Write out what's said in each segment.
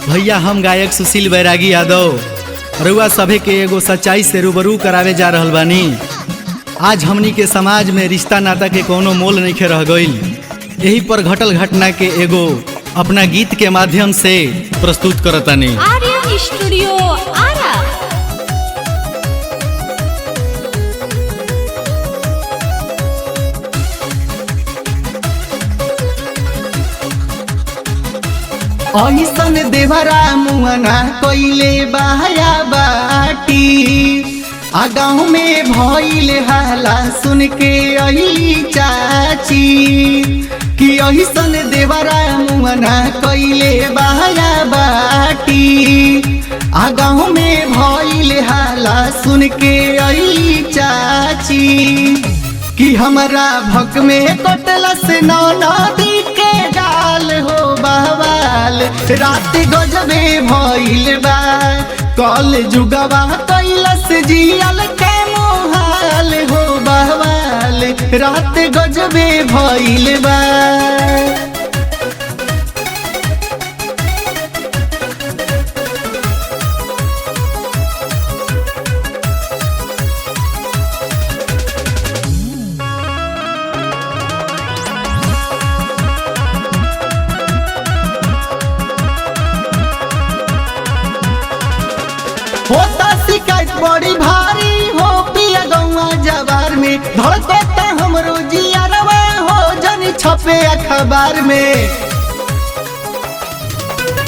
भैया हम गायक सुशील बैरागी यादव रउआ सभे के एगो सच्चाई से रूबरू करावे जा रहल बानी। आज हमनी के समाज में रिश्ता नाता के कोनो मोल नइखे रह गईल। यही पर घटल घटना के एगो अपना गीत के माध्यम से प्रस्तुत करतानी। आर्यन स्टूडियो आरा। ऐसन देवरा मुअना कइले बाया बाटी, आ गाँव में भइल हाला सुन के अइली चाची। कि ऐसन देवरा मुअना कइले बाया बाटी, आ गाँव में भइल हाला सुन के अइली चाची। कि हमरा भक में कटला से नौ नदी के गाल हो बवाल, रात गजबे भइल बा। कल जुगवा कैलस जियल के मोहाल हो बवाल, रात गजबे भइल बा। होता शिकायत बड़ी भारी हो पिया गौआ जवार में, धड़कता हमरो जियरवा हो जनी छपे अखबार में।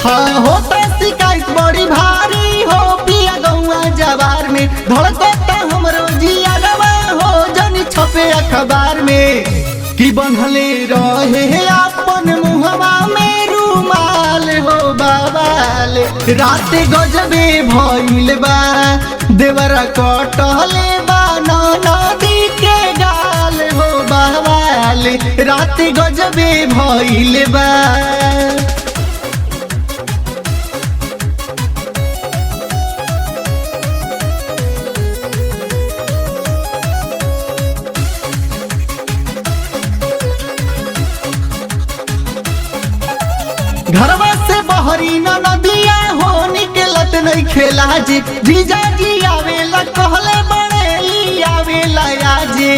हाँ होता शिकायत बड़ी भारी हो पिया गौआ जवार में, धड़कता हमरो जियरवा हो जनी छपे अखबार में। कि बन्हले रहे अपन मुहवा में रुमाल हो बाबाल, रात गजबे भइल बा। देवरा कटले बा नदी के गाल हो बाबाल, रात गजबे भइल बा। घरवा से बहरी न नदिया हो निकलत नहीं खेला जी, जीजा जी आवेला कहले बड़ेली आवेला आजे।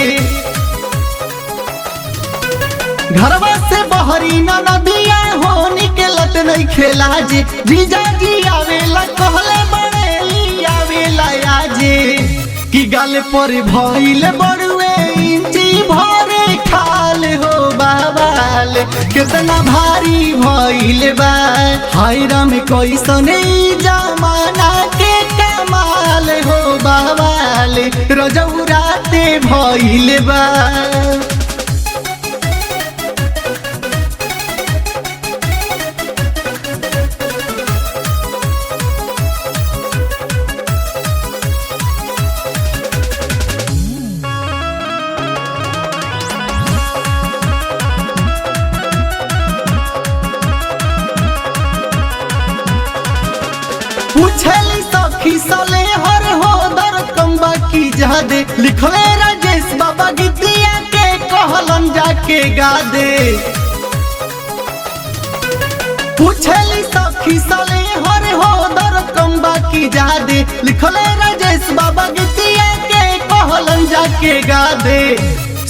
घरवा से बहरी न नदिया हो निकलत नहीं खेला जी, जीजा जी आवेला कहले बड़ेली आवेला आजे। कि गाल पर भइल बड़ुए इंची भरे खाल हो बाबाल, कितना भारी भइल बा। हाय राम कैसन ई जमाना के कमाल हो बाबाल, रजऊ राते भइल बा। पूछली सखी सले हर हो दर कम्बा की जादे, लिखले राजेश बाबा गीतिया के कहलन जाके गा दे। पूछली सखी सले हर हो दर कम्बा की जादे, लिखले राजेश बाबा गीतिया के कहलन जाके गा दे।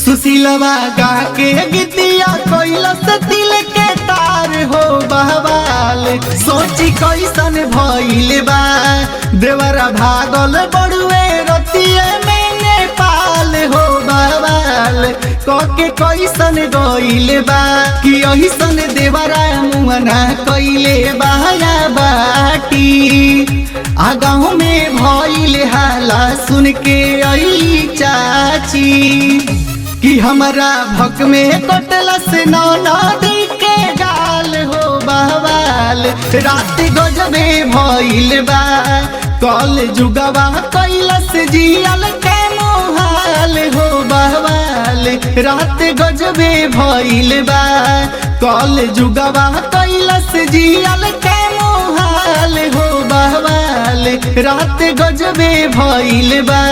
सुशीलवा गा के गीतिया कैलस दिल के तार हो बहवाल, सोची कैसन भइल बा। देवरा भागल बड़ुए रतिये में नेपाल हो बहवाल, कके कैसन गइल बा। कि अहिसन देवरा मुअना कइले बाया बाटी, आ गाँव में भइल हाला सुन के अइली चाची। कि हमरा भक में कटला से नौ नदी के गाल हो बवाल, रात गजबे भइल बा। कल जुगवा कैलस जियल के मोहाल हो बवाल, रात गजबे भइल बा। कल जुगवा कैलस जियल के मोहाल हो बवाल, रात गजबे भइल बा।